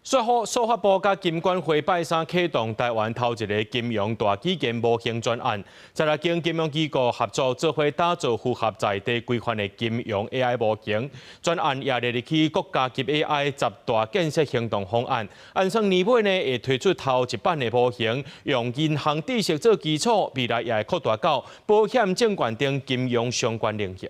數發部佮金管會拜三啟動台灣頭一个金融大語言模型專案，十六間金融機構合作做伙打造符合在地規範的金融 AI 模型。專案也列入去國家級 AI 十大建設行動方案。按算年尾呢會推出頭一版的模型，用銀行知識做基礎，未來也會擴大到保險、證券等金融相關領域。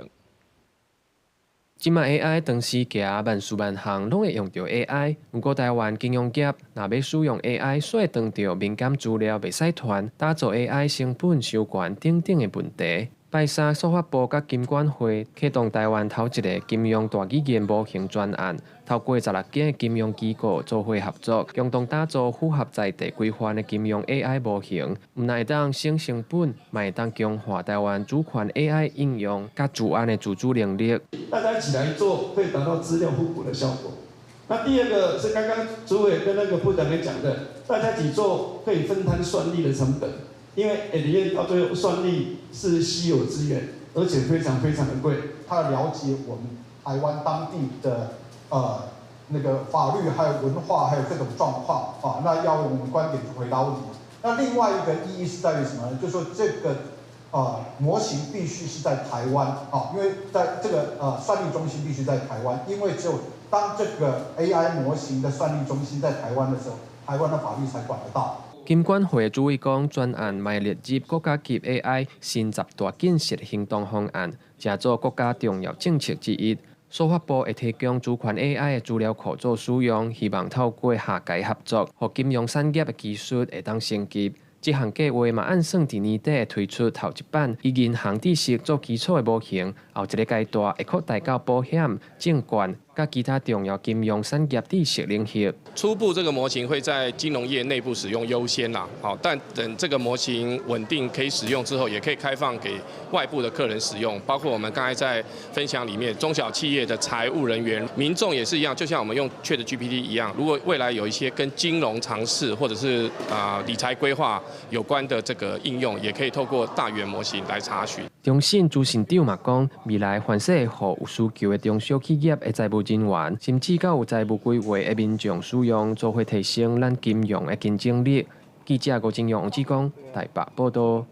這馬 AI 當時行，萬事萬項攏會用著 AI。毋過台灣金融業若欲使用 AI，煞會撞著敏感資料袂使傳、打造 AI 成本傷懸等等的問題。拜三，數發部佮金管會啟動台灣頭一个金融大語言模型專案，透過十六間金融機構做伙合作，共同打造符合在地規範的金融 AI 模型，毋但會當省成本，嘛會當強化台灣主權 AI 應用佮資安的自主能力。大家一起來做，可以達到資料互補的效果。那第二個是剛剛主委跟那個部長也講的，大家一起做可以分攤算力的成本。因為 at the end 到最後算力是稀有資源，而且非常非常的貴。他要了解我們台灣當地的那個法律，還有文化，還有各種狀況啊，那要用我們觀點去回答問題。那另外一個意義是在於什麼呢？就是說這個模型必須是在台灣啊，因為在這個算力中心必須在台灣，因為只有當這個 AI 模型的算力中心在台灣的時候，台灣的法律才管得到。金管會主委講，專案嘛會列入國家級 AI 新十大建設行動方案，成做國家重要政策之一。數發部會提供主權 AI 的資料庫做使用，希望透過下界合作，予金融產業的技術會當升級。這項計劃嘛按算佇年底會推出頭一版以銀行知識做基礎的模型，後一个階段會擴大到保險、證券佮其他重要金融產業知識領域。初步這個模型會在金融業內部使用優先啦，好，但等這個模型穩定可以使用之後，也可以開放給外部的客人使用，包括我們剛才在分享裡面，中小企業的財務人員、民眾也是一樣，就像我們用 ChatGPT 一樣，如果未來有一些跟金融常識或者是理財規劃有關的這個應用，也可以透過大語言模型來查詢。中信執行長嘛講，未來凡是會予有需求的中小企業的財務人員，甚至到有財務規劃的民眾使用，做伙提升咱金融的競爭力。記者郭金勇、王志剛台北報道。